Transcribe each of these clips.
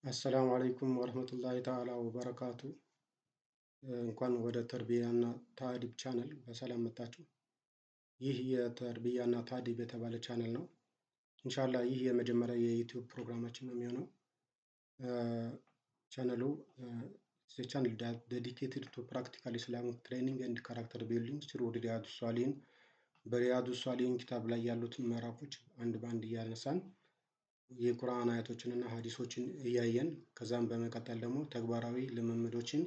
አሰላሙ አለይኩም ወረህመቱላሂ ተዓላ ወበረካቱ። እንኳን ወደ ተርቢያና ታዲብ ቻናል በሰላም መጣችሁ። ይህ የተርቢያና ታዲብ የተባለ ቻናል ነው። ኢንሻአላህ ይህ የመጀመሪያ የዩቲዩብ ፕሮግራማችን ነው የሚሆነው። ቻናሉ channel dedicated to practical Islamic training and character building through ሪያዱ ሷሊሂን። በሪያዱ ሷሊሂን ኪታብ ላይ ያሉትን ምዕራፎች አንድ በአንድ እያነሳን፣ የቁርአን አያቶችን እና ሀዲሶችን እያየን፣ ከዛም በመቀጠል ደግሞ ተግባራዊ ልምምዶችን፣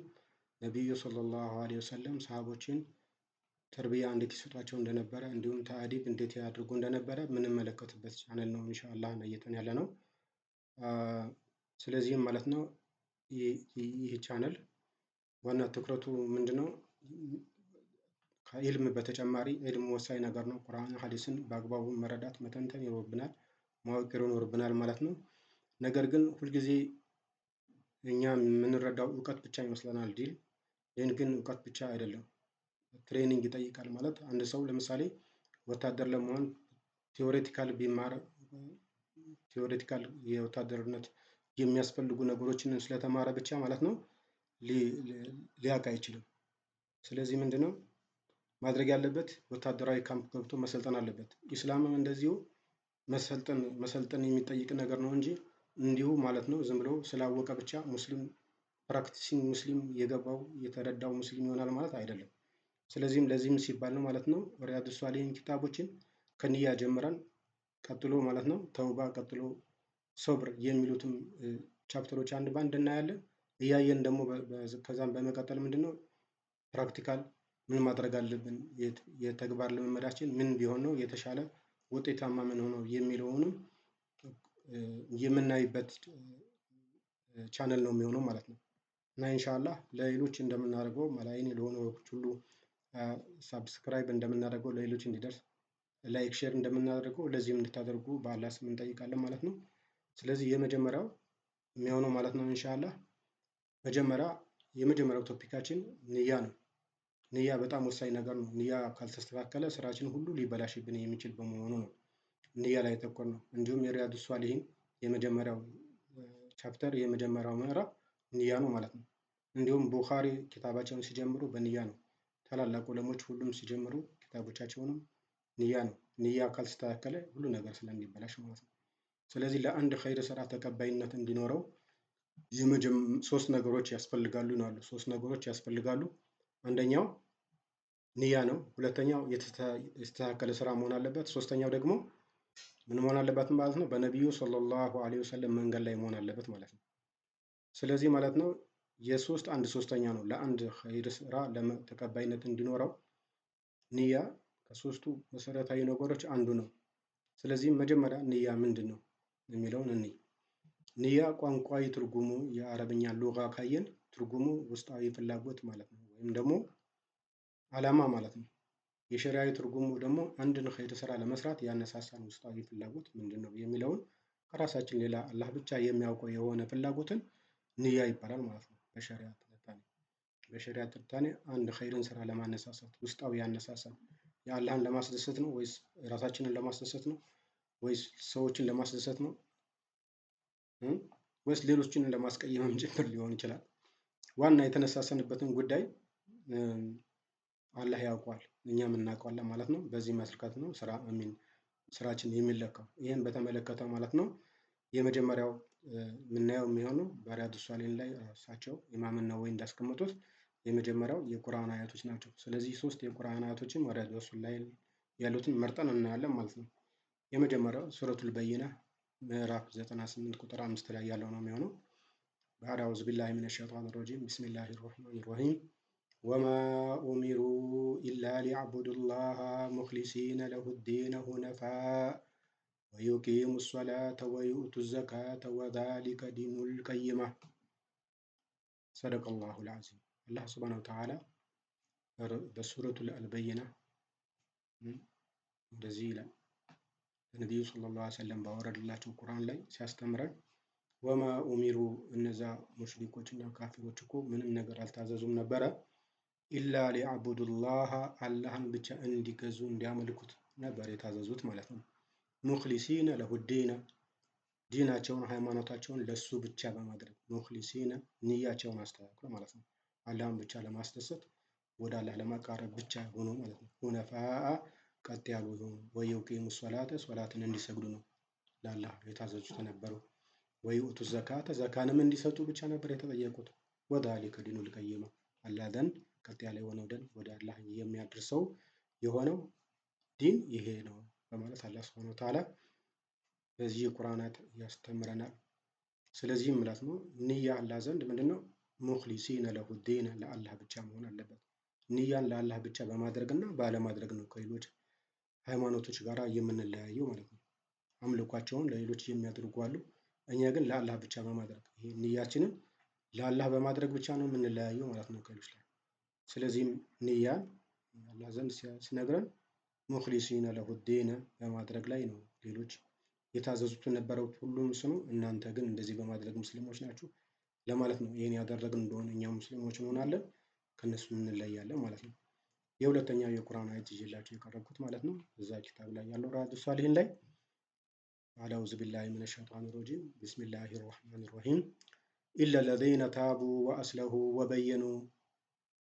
ነቢዩ ሰለላሁ ዐለይሂ ወሰለም ሰሃቦችን ተርቢያ እንዴት ይሰጧቸው እንደነበረ እንዲሁም ተአዲብ እንዴት ያድርጉ እንደነበረ የምንመለከትበት ቻናል ነው ኢንሻአላህ ነይተን ያለ ነው። ስለዚህም ማለት ነው ይህ ቻናል ዋና ትኩረቱ ምንድነው? ከኢልም በተጨማሪ፣ ኢልም ወሳኝ ነገር ነው። ቁርአን ሀዲስን በአግባቡ መረዳት፣ መተንተን ይኖርብናል፣ ማወቅ ይኖርብናል ማለት ነው። ነገር ግን ሁልጊዜ እኛ የምንረዳው እውቀት ብቻ ይመስለናል። ዲን ግን እውቀት ብቻ አይደለም፣ training ይጠይቃል። ማለት አንድ ሰው ለምሳሌ ወታደር ለመሆን theoretical ቢማር፣ theoretical የወታደርነት የሚያስፈልጉ ነገሮችን ስለተማረ ብቻ ማለት ነው ሊያውቅ አይችልም። ስለዚህ ምንድነው ማድረግ ያለበት? ወታደራዊ ካምፕ ገብቶ መሰልጠን አለበት። ኢስላምም እንደዚሁ መሰልጠን መሰልጠን የሚጠይቅ ነገር ነው እንጂ እንዲሁ ማለት ነው ዝም ብሎ ስላወቀ ብቻ ሙስሊም፣ practicing ሙስሊም፣ የገባው የተረዳው ሙስሊም ይሆናል ማለት አይደለም። ስለዚህም ለዚህም ሲባል ነው ማለት ነው ሪያዱ ሷሊሂን ኪታቦችን ከንያ ጀምረን፣ ቀጥሎ ማለት ነው ተውባ፣ ቀጥሎ ሶብር የሚሉትም chapter ኦች አንድ ባንድ እናያለን። እያየን ደግሞ ከዛም በመቀጠል ምንድነው practical ምን ማድረግ አለብን፣ የተግባር ልምምዳችን ምን ቢሆን ነው የተሻለ ውጤታማ ምን ሆነው የሚለውንም የምናይበት ቻነል ነው የሚሆነው ማለት ነው። እና ኢንሻአላህ ለሌሎች እንደምናደርገው፣ መላይን ለሆኑ ሁሉ subscribe እንደምናደርገው፣ ለሌሎች እንዲደርስ like፣ share እንደምናደርገው ለዚህም እንድታደርጉ በአላህ ስም እንጠይቃለን ማለት ነው። ስለዚህ የመጀመሪያው የሚሆነው ማለት ነው ኢንሻአላህ መጀመሪያ የመጀመሪያው topic ኣችን ንያ ነው። ንያ በጣም ወሳኝ ነገር ነው። ንያ ካልተስተካከለ ስራችን ሁሉ ሊበላሽብን የሚችል በመሆኑ ነው ንያ ላይ ያተኮርነው። እንዲሁም የሪያዱ ሷሊሂን የመጀመሪያው chapter፣ የመጀመሪያው ምዕራፍ ንያ ነው ማለት ነው። እንዲሁም ቡኻሪ ኪታባቸውን ሲጀምሩ በንያ ነው። ታላላቅ ዑለሞች ሁሉም ሲጀምሩ ኪታቦቻቸውንም ንያ ነው። ንያ ካልተስተካከለ ሁሉ ነገር ስለሚበላሽ ማለት ነው። ስለዚህ ለአንድ ኸይር ስራ ተቀባይነት እንዲኖረው ሶስት ነገሮች ያስፈልጋሉ ይላሉ። ሶስት ነገሮች ያስፈልጋሉ። አንደኛው ንያ ነው። ሁለተኛው የተስተካከለ ስራ መሆን አለበት። ሶስተኛው ደግሞ ምን መሆን አለበት ማለት ነው? በነቢዩ ሰለላሁ ዐለይሂ ወሰለም መንገድ ላይ መሆን አለበት ማለት ነው። ስለዚህ ማለት ነው የሶስት አንድ ሶስተኛ ነው። ለአንድ ኸይር ስራ ተቀባይነት እንዲኖረው ንያ ከሶስቱ መሰረታዊ ነገሮች አንዱ ነው። ስለዚህም መጀመሪያ ንያ ምንድን ነው የሚለውን እንይ። ንያ ቋንቋዊ ትርጉሙ፣ የአረብኛ ሉጋ ካየን ትርጉሙ ውስጣዊ ፍላጎት ማለት ነው፣ ወይም ደግሞ ዓላማ ማለት ነው። የሸሪዓዊ ትርጉሙ ደግሞ አንድን ኸይር ስራ ለመስራት ያነሳሳን ውስጣዊ ፍላጎት ምንድን ነው የሚለውን፣ ከራሳችን ሌላ አላህ ብቻ የሚያውቀው የሆነ ፍላጎትን ንያ ይባላል ማለት ነው። በሸሪዓ ትንታኔ አንድ ኸይርን ስራ ለማነሳሳት ውስጣዊ ያነሳሳን የአላህን ለማስደሰት ነው ወይስ ራሳችንን ለማስደሰት ነው ወይስ ሰዎችን ለማስደሰት ነው ወይስ ሌሎችን ለማስቀየምም ጭምር ሊሆን ይችላል። ዋና የተነሳሰንበትን ጉዳይ አላህ ያውቀዋል፣ እኛም እናውቀዋለን ማለት ነው። በዚህ መሰረት ነው ስራ አሚን ስራችን የሚለካው። ይህን በተመለከተ ማለት ነው የመጀመሪያው የምናየው የሚሆነው በሪያዱ ሷሊሂን ላይ እሳቸው ኢማም ነወዊ እንዳስቀመጡት የመጀመሪያው የቁርአን አያቶች ናቸው። ስለዚህ ሶስት የቁርአን አያቶችን ሪያዱ ላይ ያሉትን መርጠን እናያለን ማለት ነው። የመጀመሪያው ሱረቱል በይና ምዕራፍ 98 ቁጥር 5 ላይ ያለው ነው የሚሆነው። بعد أعوذ بالله من الشيطان الرجيم بسم الله الرحمن الرحيم وما أمروا إلا ليعبدوا الله مخلصين له الدين حنفاء ويقيموا الصلاة ويؤتوا الزكاة وذلك دين القيمة። صدق الله العظيم። አላህ ስብሐነሁ ወተዓላ በሱረቱል አልበይና እንደዚህ ይላል። ነቢዩ ሰለላሁ ዐለይሂ ወሰለም ባወረድላቸው ቁርአን ላይ ሲያስተምረን ወማ ኡሚሩ፣ እነዛ ሙሽሪኮች እና ካፊሮች እኮ ምንም ነገር አልታዘዙም ነበረ፣ ኢላ ሊያዕቡዱላህ፣ አላህን ብቻ እንዲገዙ፣ እንዲያመልኩት ነበር የታዘዙት ማለት ነው። ሙኽሊሲነ ለሁዲነ፣ ዲናቸውን ሃይማኖታቸውን ለሱ ብቻ በማድረግ ሙኽሊሲነ ንያቸውን አስተካክሎ ማለት ነው። አላህን ብቻ ለማስደሰት ወደ አላህ ለማቃረብ ብቻ ሆኖ ማለት ነው። ሁነፋአ ቀጥ ያሉ የሆኑ ወዩቂሙ ሶላተ ሶላትን እንዲሰግዱ ነው ለአላህ የታዘዙት የነበረው። ወዩእቱ ዘካተ ዘካንም እንዲሰጡ ብቻ ነበር የተጠየቁት። ወዛሊከ ዲኑል ቀይማ አላህ ዘንድ ቀጥ ያለ የሆነው ደን ወደ አላህ የሚያደርሰው የሆነው ዲን ይሄ ነው በማለት አላህ ሱብሓነሁ ወተዓላ በዚህ ቁርአናት ያስተምረናል። ስለዚህም ማለት ነው ንያ አላህ ዘንድ ምንድነው? ሙኽሊሲነ ለሁ ዲን ለአላህ ብቻ መሆን አለበት። ንያን ለአላህ ብቻ በማድረግና ባለማድረግ ነው ከሌሎች ሃይማኖቶች ጋር የምንለያየው ማለት ነው። አምልኳቸውን ለሌሎች የሚያደርጉ አሉ። እኛ ግን ለአላህ ብቻ በማድረግ ይሄ ንያችንን ለአላህ በማድረግ ብቻ ነው የምንለያየው ማለት ነው ከሌሎች ላይ። ስለዚህም ንያን አላህ ዘንድ ሲነግረን ሙኽሊሲነ ለሁ ዲን በማድረግ ላይ ነው ሌሎች የታዘዙት የነበረው ሁሉም ስኑ፣ እናንተ ግን እንደዚህ በማድረግ ሙስሊሞች ናችሁ ለማለት ነው። ይህን ያደረግን እንደሆነ እኛ ሙስሊሞች እንሆናለን፣ ከእነሱ እንለያለን ማለት ነው። የሁለተኛው የቁርአን አያት ይዤላችሁ የቀረብኩት ማለት ነው እዛ ኪታብ ላይ ያለው ሪያዱ ሷሊሂን ላይ አዑዙ ቢላሂ ሚነ ሸይጣኒ ረጂም ቢስሚላሂ ረህማኒ ረሂም ኢላ ለዚነ ታቡ ወአስለሁ ወበየኑ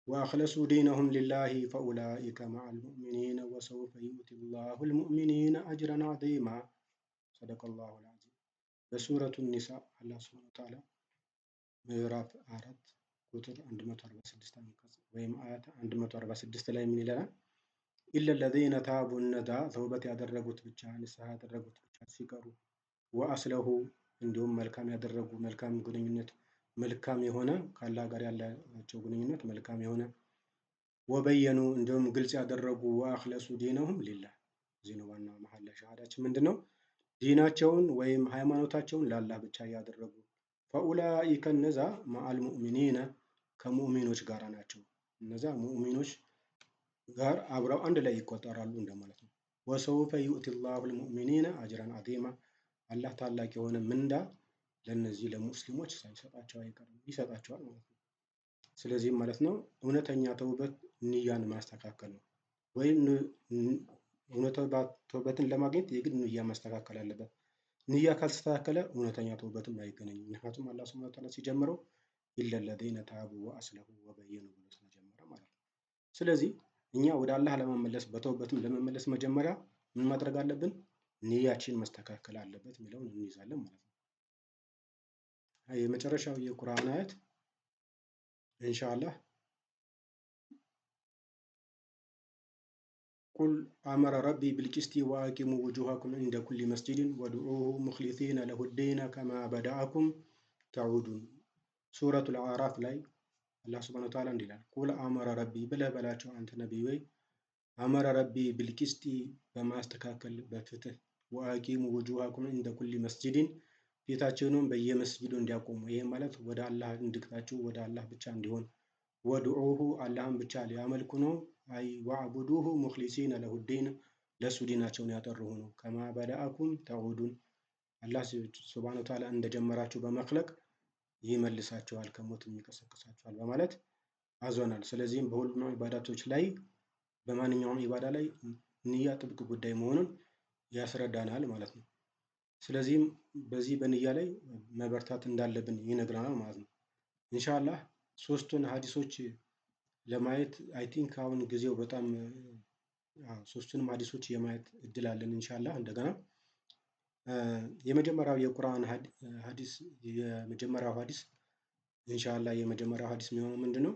ወአኽለሱ ዲነሁም ሊላሂ ፈኡላኢከ መዐል ሙእሚኒነ ወሰውፈ ዩእቲ ላሁ ልሙእሚኒነ አጅረን ዐዚማ። ሰደቀላሁ ልዐዚም። በሱረቱ ኒሳ አላህ ሱብሓነሁ ወተዓላ ምዕራፍ 4 ቁጥር 146 አንቀጽ ወይም አያት 146 ላይ ምን ይለናል? ኢለ ለዚነ ታቡ እነዛ ተውበት ያደረጉት ብቻ ንስሐ ያደረጉት ብቻ ሲቀሩ፣ ወአስለሁ እንዲሁም መልካም ያደረጉ መልካም ግንኙነት መልካም የሆነ ከአላህ ጋር ያላቸው ግንኙነት መልካም የሆነ፣ ወበየኑ እንዲሁም ግልጽ ያደረጉ፣ ወአኽለሱ ዲነሁም ሊላህ። እዚህ ነው ዋና መሀል ሸሃዳችን ምንድን ነው? ዲናቸውን ወይም ሃይማኖታቸውን ለአላህ ብቻ ያደረጉ፣ ፈኡላኢከ እነዛ መዐል ሙእሚኒነ ከሙእሚኖች ጋር ናቸው። እነዛ ሙእሚኖች ጋር አብረው አንድ ላይ ይቆጠራሉ እንደማለት ነው። ወሰውፈ ዩእቲ ላሁ ልሙእሚኒነ አጅረን ዐዚማ አላህ ታላቅ የሆነ ምንዳ ለእነዚህ ለሙስሊሞች ሳይሰጣቸው አይቀርም፣ ይሰጣቸዋል ማለት ነው። ስለዚህም ማለት ነው እውነተኛ ተውበት ንያን ማስተካከል ነው። ወይም እውነተኛ ተውበትን ለማግኘት የግድ ንያ ማስተካከል አለበት። ንያ ካልተስተካከለ እውነተኛ ተውበትም አይገናኝም። ምክንያቱም አላህ ሱብሓነሁ ወተዓላ ሲጀምረው ኢለ ለዚነ ታቡ ወአስለሁ ወበየኑ ብሎ ስለጀመረ ማለት ነው። ስለዚህ እኛ ወደ አላህ ለመመለስ በተውበትም ለመመለስ መጀመሪያ ምን ማድረግ አለብን? ንያችን መስተካከል አለበት የሚለውን እንይዛለን ማለት ነው። የመጨረሻው የቁርአን አያት ኢንሻአላህ ቁል አመረ ረቢ ቢልቂስቲ ወአቂሙ ውጁሃኩም ዒንደ ኩሊ መስጂድን ወድዑሁ ሙኽሊሲነ ለሁ ዲነ ከማ በዳአኩም ተዑዱን። ሱረቱል አዕራፍ ላይ አላህ ሱብሓነሁ ወተዓላ እንዲህ ይላል፣ ቁል አመረ ረቢ ብለህ በላቸው አንተ ነቢይ ወይ አመረ ረቢ ቢልቂስቲ በማስተካከል በፍትህ፣ ወአቂሙ ውጁሃኩም ዒንደ ኩሊ መስጂድን ፊታቸውንም በየመስጂዱ እንዲያቆሙ፣ ይህ ማለት ወደ አላህ እንድቅታችሁ ወደ አላህ ብቻ እንዲሆን፣ ወድዑሁ አላህን ብቻ ሊያመልኩ ነው። አይ ወዕቡዱሁ ሙኽሊሲነ ለሁ ዲን ለእሱ ዲናቸውን ያጠሩ ነው። ከማ በዳአኩም ተዑዱን አላህ ሱብሓነሁ ወተዓላ እንደጀመራችሁ በመክለቅ ይመልሳቸዋል ከሞት የሚቀሰቅሳቸዋል በማለት አዞናል። ስለዚህም በሁሉም ኢባዳቶች ላይ በማንኛውም ኢባዳ ላይ ንያ ጥብቅ ጉዳይ መሆኑን ያስረዳናል ማለት ነው። ስለዚህም በዚህ በንያ ላይ መበርታት እንዳለብን ይነግረናል ማለት ነው። ኢንሻአላህ ሶስቱን ሀዲሶች ለማየት I think አሁን ጊዜው በጣም ሶስቱንም ሀዲሶች የማየት እድል አለን ኢንሻአላህ። እንደገና የመጀመሪያው የቁርአን ሀዲስ የመጀመሪያው ሀዲስ ኢንሻአላህ የመጀመሪያው ሀዲስ የሚሆነው ምንድነው?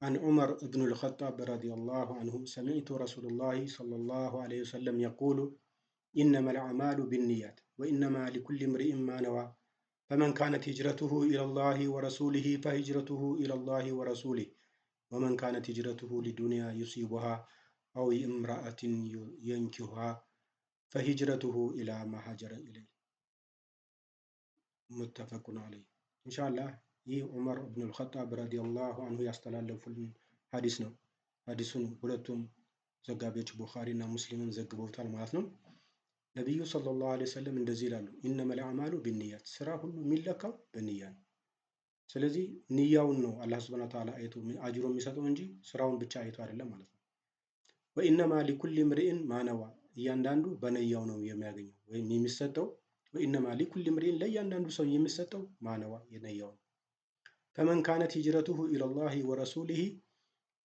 عن عمر بن الخطاب رضي الله عنه سمعت رسول الله صلى الله عليه وسلم يقول إنما الأعمال بالنيات وإنما لكل امرئ ما نوى فمن كانت هجرته إلى الله ورسوله فهجرته إلى الله ورسوله ومن كانت هجرته لدنيا يصيبها أو امرأة ينكحها فهجرته إلى ما هاجر إليه متفق عليه። ኢንሻአላህ ይህ ዑመር ብን አልኸጣብ ረዲየላሁ አንሁ ያስተላለፉልን ሀዲስ ነው። ሀዲሱን ሁለቱም ዘጋቢዎች ቡኻሪ እና ሙስሊምም ዘግበውታል ማለት ነው። ነቢዩ ሰለላሁ ዐለይሂ ወሰለም እንደዚህ ይላሉ፣ ኢነመል አዕማሉ ቢንያት፣ ስራ ሁሉ የሚለካው በንያ ነው። ስለዚህ ንያውን ነው አላህ ሱብሓነሁ ወተዓላ አይቶ አጅሮ የሚሰጠው እንጂ ስራውን ብቻ አይቶ አይደለም ማለት ነው። ወኢነማ ሊኩሊ ምርኢን ማነዋ፣ እያንዳንዱ በንያው ነው የሚያገኘው ወይም የሚሰጠው وإنما لكل امرئ ለእያንዳንዱ ሰው የሚሰጠው ما نوى የነያው ነው። فمن كانت هجرته إلى الله ورسوله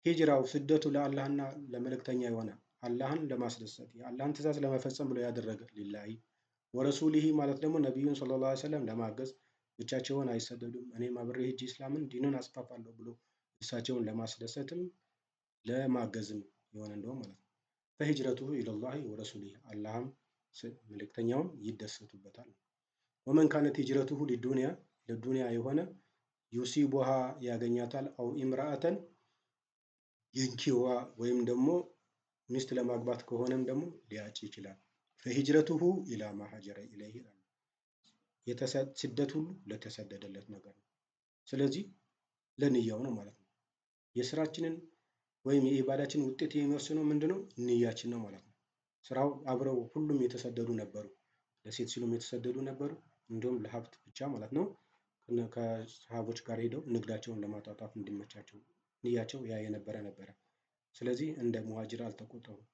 ሂጅራው ስደቱ ለአላህና ለመልእክተኛ የሆነ አላህን ለማስደሰት የአላህን ትእዛዝ ለመፈጸም ብሎ ያደረገ لله ورسوله ማለት ደግሞ ነቢዩን صلى الله عليه وسلم ለማገዝ ብቻቸውን አይሰደዱም፣ እኔም አብሬ ሄጄ እስላምን ዲንን አስፋፋለሁ ብሎ እሳቸውን ለማስደሰትም ለማገዝም የሆነ እንደውም ማለት ነው። فهجرته إلى الله ورسوله አላህም መልእክተኛውም ይደሰቱበታል። ومن كانت هجرته لدنيا ለዱንያ የሆነ يصيبها ያገኛታል፣ أو امرأة ينكحها ወይም ደግሞ ሚስት ለማግባት ከሆነም ደግሞ ሊያጭ ይችላል። فهجرته إلى ما هاجر إليه ይላሉ። ስደት ሁሉ ለተሰደደለት ነገር ነው። ስለዚህ ለንያው ነው ማለት ነው። የስራችንን ወይም የኢባዳችንን ውጤት የሚወስነው ምንድነው? ንያችን ነው ማለት ነው። ስራው አብረው ሁሉም የተሰደዱ ነበሩ። ለሴት ሲሉም የተሰደዱ ነበሩ፣ እንዲሁም ለሀብት ብቻ ማለት ነው። ከሰሃቦች ጋር ሄደው ንግዳቸውን ለማጧጧፍ እንዲመቻቸው ንያቸው ያ የነበረ ነበረ። ስለዚህ እንደ ሙሃጅር አልተቆጠሩም።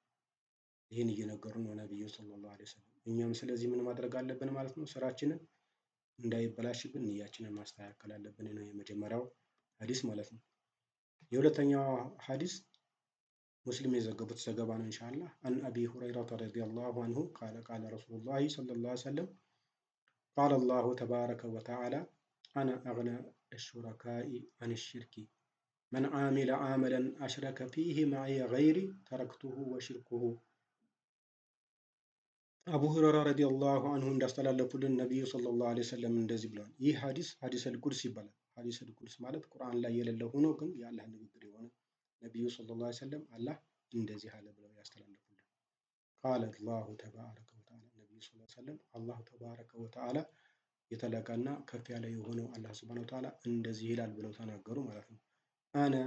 ይህን እየነገሩ ነው ነቢዩ ሰለላሁ ዐለይሂ ወሰለም። እኛም ስለዚህ ምን ማድረግ አለብን ማለት ነው? ስራችንን እንዳይበላሽብን ንያችንን ማስተካከል አለብን ነው የመጀመሪያው ሀዲስ ማለት ነው። የሁለተኛው ሀዲስ ሙስሊም የዘገቡት ዘገባ ነው። ኢንሻአላህ عن أبي هريرة رضي الله عنه قال قال رسول الله صلى الله عليه وسلم قال الله تبارك وتعالى أنا أغنى الشركاء عن الشرك من عمل عملا أشرك فيه معي غيري تركته وشركه። አቡ ሁረይራ رضي الله عنه እንዳስተላለፉልን ነቢዩ صلى الله عليه وسلم እንደዚህ ብለዋል። ይህ ሀዲስ حديث القدسي ይባላል። حديث القدسي ማለት ቁርአን ላይ የሌለ ሆኖ ግን የአላህ ንግግር የሆነ ነቢዩ صلى الله عليه وسلم አላህ እንደዚህ አለ ብለው ያስተላለፉልን። قال الله تبارك وتعالى ነቢዩ صلى الله عليه وسلم الله تبارك وتعالى የተላቀና ከፍ ያለ የሆነው አላህ سبحانه وتعالى እንደዚህ ይላል ብለው ተናገሩ ማለት ነው። أنا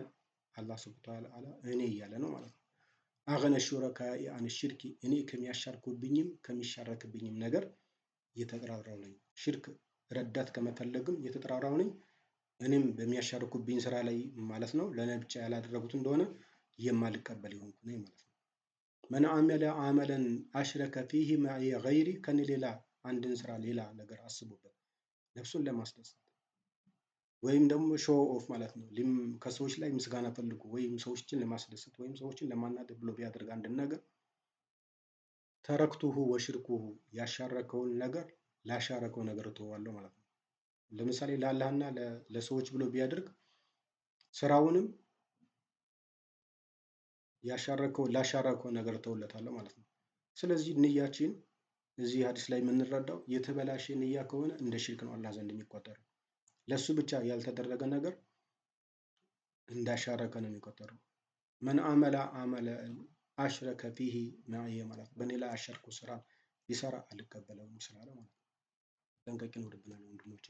አላህ سبحانه وتعالى እኔ እያለ ነው ማለት ነው። أغنى الشركاء عن الشرك እኔ ከሚያሻርኩብኝም ከሚሻረክብኝም ነገር የተጠራራው ነኝ። ሽርክ ረዳት ከመፈለግም የተጠራራው ነኝ። እኔም በሚያሻርኩብኝ ስራ ላይ ማለት ነው ለእኔ ብቻ ያላደረጉት እንደሆነ የማልቀበል የሆንኩ ነኝ ማለት ነው። من عمل عملا أشرك فيه معي غيري ከኔ ሌላ አንድን ስራ ሌላ ነገር አስቦበት ነፍሱን ለማስደሰት ወይም ደግሞ show off ማለት ነው። ከሰዎች ላይ ምስጋና ፈልጎ ወይም ሰዎችን ለማስደሰት ወይም ሰዎችን ለማናደድ ብሎ ቢያደርግ አንድን ነገር تركته وشركه ያሻረከውን ነገር ላሻረከው ነገር እተወዋለሁ ማለት ነው። ለምሳሌ ለአላህና ለሰዎች ብሎ ቢያደርግ ስራውንም ያሻረከው ላሻረከው ነገር እተውለታለሁ ማለት ነው። ስለዚህ ንያችን እዚህ ሀዲስ ላይ የምንረዳው የተበላሸ ንያ ከሆነ እንደ ሽርክ ነው አላህ ዘንድ የሚቆጠረው። ለሱ ብቻ ያልተደረገ ነገር እንዳሻረከ ነው የሚቆጠረው። من عمل عملا أشرك فيه معي ማለት በእኔ ላይ አሻርኮ ስራ ቢሰራ አልቀበለውም ስላለ ማለት ነው። ጠንቀቅ ይኖርብናል ወንድሞቼ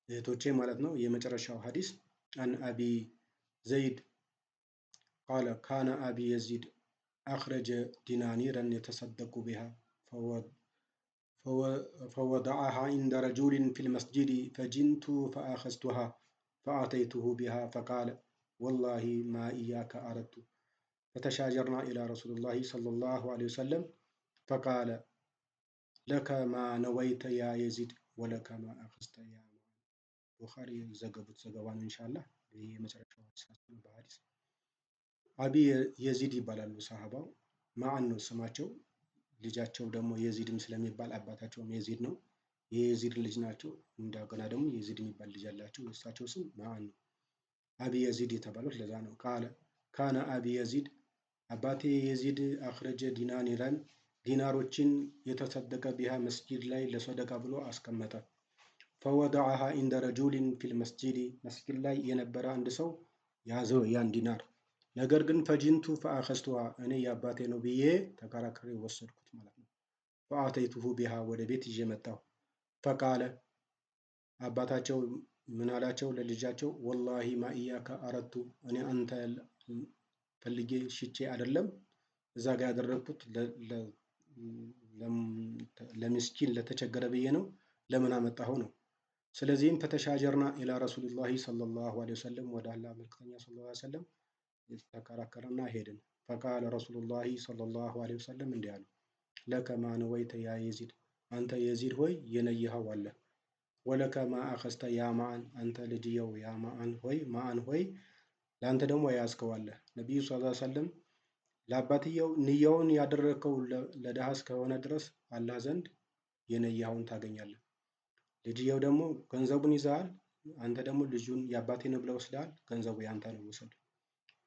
እህቶቼ ማለት ነው። የመጨረሻው ሀዲስ عن أبي زيد قال كان أبي يزيد أخرج دنانيرا يتصدق بها فوضعها عند رجل في المسجد فجئت فأخذتها فأتيته بها فقال والله ما إياك أردت فتشاجرنا إلى رسول الله صلى الله عليه وسلم فقال لك ما نويت يا يزيد ولك ما أخذت يا معن። ቡኻሪ የዘገቡት ዘገባ ነው። ኢንሻአላህ ይህ የመጨረሻው ሀዲሳችን በሀዲስ አቢ የዚድ ይባላሉ ሰሃባው። ማዕን ነው ስማቸው። ልጃቸው ደግሞ የዚድም ስለሚባል አባታቸውም የዚድ ነው። የየዚድ ልጅ ናቸው። እንደገና ደግሞ የዚድ የሚባል ልጅ አላቸው። የእሳቸው ስም ማዕን ነው። አቢ የዚድ የተባሉት ለዛ ነው። قال كان أبي يزيد አባቴ የዚድ أخرج دنانيرا ዲናሮችን يتصدق بها መስጂድ ላይ ለሰደቃ ብሎ አስቀመጠ። فوضعها عند رجل في المسجد መስጊድ ላይ የነበረ አንድ ሰው ያዘው ያን ዲናር። ነገር ግን فجئت فأخذتها እኔ የአባቴ ነው ብዬ ተከራክሬ ወሰድኩት ማለት ነው። فأتيته بها ወደ ቤት ይዤ መጣሁ። فقال አባታቸው ምን አላቸው ለልጃቸው፣ والله ما إياك أردت እኔ አንተ ፈልጌ ሽቼ አይደለም እዛ ጋር ያደረግኩት ለምስኪን ለተቸገረ ብዬ ነው። ለምን አመጣኸው ነው። ስለዚህም فتشاجرنا إلى رسول الله صلى الله عليه وسلم ወደ አላህ መልክተኛ صلى الله عليه وسلم የተከራከረና ሄድን። فقال رسول الله صلى الله عليه وسلم እንዲህ አሉ፣ لك ما نويت يا يزيد አንተ የዚድ ሆይ የነየኸው አለ። ولك ما أخذت يا معن፣ አንተ ልጅየው ያ ማአን ሆይ ማአን ሆይ ለአንተ ደግሞ የያዝከው አለ። ነቢዩ صلى الله عليه وسلم ለአባትየው ንያውን ያደረግከው ለድሃ እስከሆነ ድረስ አላህ ዘንድ የነያውን ታገኛለህ። ልጅየው ደግሞ ገንዘቡን ይዘሃል፣ አንተ ደግሞ ልጁን የአባቴ ነው ብለህ ወስደሃል፣ ገንዘቡ ያንተ ነው ውሰድ።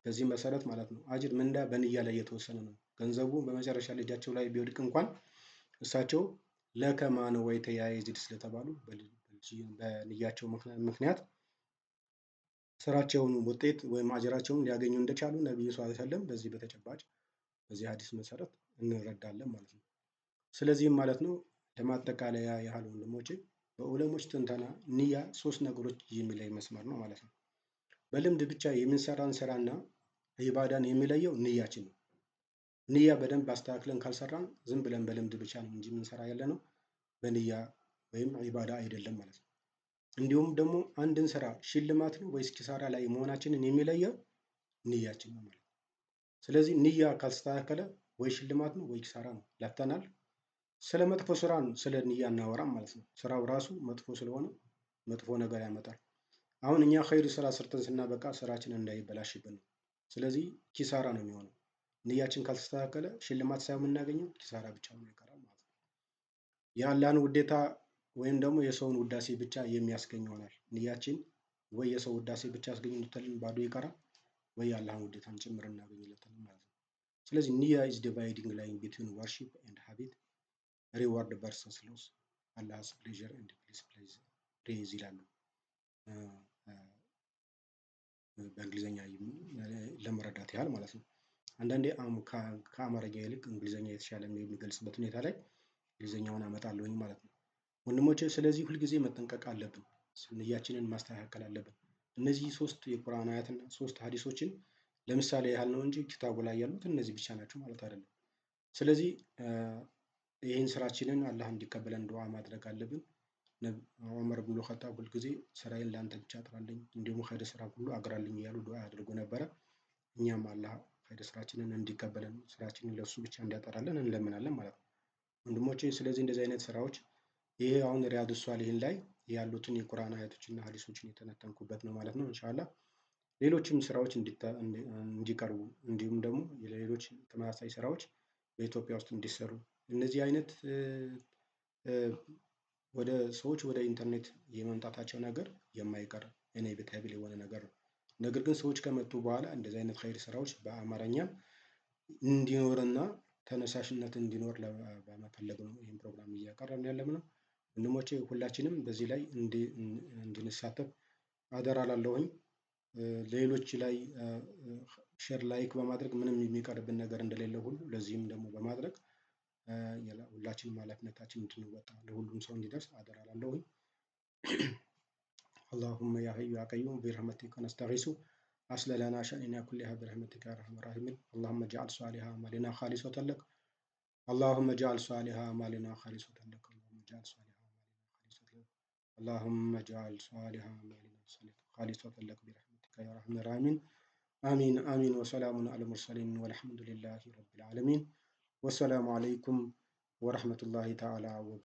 በዚህ መሰረት ማለት ነው አጅር ምንዳ በንያ ላይ የተወሰነ ነው። ገንዘቡ በመጨረሻ ልጃቸው ላይ ቢወድቅ እንኳን እሳቸው لك ما نويت يا يزيد ስለተባሉ በንያቸው ምክንያት ስራቸውን ውጤት ወይም አጅራቸውን ሊያገኙ እንደቻሉ ነቢዩ صلى الله عليه وسلم በዚህ በተጨባጭ በዚህ ሀዲስ መሰረት እንረዳለን ማለት ነው። ስለዚህም ማለት ነው ለማጠቃለያ ያህል ወንድሞቼ በዑለሞች ትንተና ንያ ሶስት ነገሮች የሚለይ መስመር ነው ማለት ነው። በልምድ ብቻ የምንሰራን ስራና ኢባዳን የሚለየው ንያችን ነው። ንያ በደንብ አስተካክለን ካልሰራን ዝም ብለን በልምድ ብቻ ነው እንጂ የምንሰራ ያለ ነው በንያ ወይም ኢባዳ አይደለም ማለት ነው። እንዲሁም ደግሞ አንድን ስራ ሽልማት ነው ወይስ ኪሳራ ላይ መሆናችንን የሚለየው ንያችን ነው ማለት ነው። ስለዚህ ንያ ካልተስተካከለ ወይ ሽልማት ነው ወይ ኪሳራ ነው። ለፍተናል። ስለ መጥፎ ስራ ስለ ንያ እናወራም ማለት ነው። ስራው ራሱ መጥፎ ስለሆነ መጥፎ ነገር ያመጣል። አሁን እኛ ኸይር ስራ ሰርተን ስናበቃ ስራችን እንዳይበላሽብን ነው። ስለዚህ ኪሳራ ነው የሚሆነው። ንያችን ካልተስተካከለ ሽልማት ሳይሆን የምናገኘው ኪሳራ ብቻ ሆኖ ይቀራል ማለት ነው። የአላህን ውዴታ ወይም ደግሞ የሰውን ውዳሴ ብቻ የሚያስገኝ ይሆናል። ንያችን ወይ የሰው ውዳሴ ብቻ አስገኝቶልን ባዶ ይቀራል፣ ወይ የአላህን ውዴታን ጭምር እናገኝለታለን ማለት ነው። ስለዚህ ንያ is dividing line between worship and habit, reward versus loss, Allah's pleasure and praise ይላሉ በእንግሊዝኛ ለመረዳት ያህል ማለት ነው። አንዳንዴ ከአማርኛ ይልቅ እንግሊዝኛ የተሻለ የሚገልጽበት ሁኔታ ላይ እንግሊዝኛውን አመጣለሁኝ ማለት ነው። ወንድሞቼ ስለዚህ ሁልጊዜ መጠንቀቅ አለብን። ንያችንን ማስተካከል አለብን። እነዚህ ሶስት የቁርአን አያትና ሶስት ሀዲሶችን ለምሳሌ ያህል ነው እንጂ ኪታቡ ላይ ያሉት እነዚህ ብቻ ናቸው ማለት አይደለም። ስለዚህ ይህን ስራችንን አላህ እንዲቀበለን ዱዓ ማድረግ አለብን። ዑመር ብኑ ኸጣብ ሁልጊዜ ስራዬን ለአንተ ብቻ አጥራልኝ፣ እንዲሁም ኸይር ስራ ሁሉ አግራልኝ እያሉ ዱዓ ያደርጉ ነበረ። እኛም አላህ ኸይር ስራችንን እንዲቀበለን ስራችንን ለእሱ ብቻ እንዲያጠራልን እንለምናለን ማለት ነው። ወንድሞቼ ስለዚህ እንደዚህ አይነት ስራዎች ይሄ አሁን ሪያዱ ሷሊሂን ላይ ያሉትን የቁርአን አያቶችና ሀዲሶችን የተነተንኩበት ነው ማለት ነው። ኢንሻአላህ ሌሎችም ስራዎች እንዲቀርቡ እንዲሁም ደግሞ ሌሎች ተመሳሳይ ስራዎች በኢትዮጵያ ውስጥ እንዲሰሩ እነዚህ አይነት ወደ ሰዎች ወደ ኢንተርኔት የመምጣታቸው ነገር የማይቀር inevitable የሆነ ነገር ነው። ነገር ግን ሰዎች ከመጡ በኋላ እንደዚህ አይነት ኸይር ስራዎች በአማርኛም እንዲኖርና ተነሳሽነት እንዲኖር በመፈለግ ነው ይህን ፕሮግራም እያቀረብን ያለነው። ወንድሞቼ ሁላችንም በዚህ ላይ እንድንሳተፍ አደራ እላለሁኝ። ሌሎች ላይ share like በማድረግ ምንም የሚቀርብን ነገር እንደሌለ ሁሉ ለዚህም ደግሞ በማድረግ ሁላችንም ኃላፊነታችን እንድንወጣ ለሁሉም ሰው እንዲደርስ አደራ እላለሁኝ። اللهم يا حي يا قيوم برحمتك نستغيث أصلح لنا شأننا كلها برحمتك يا أرحم الراحمين. اللهم اجعل صالح أعمالنا خالصة لك. اللهم اجعل صالح أعمالنا خالصة لك. اللهم اجعل صالح أعمالنا خالصة لك. اللهم اجعل صالح أعمالنا خالصة لك برحمتك يا أرحم الراحمين. آمين آمين. وسلام على المرسلين والحمد لله رب العالمين. والسلام عليكم ورحمة الله تعالى وبركاته.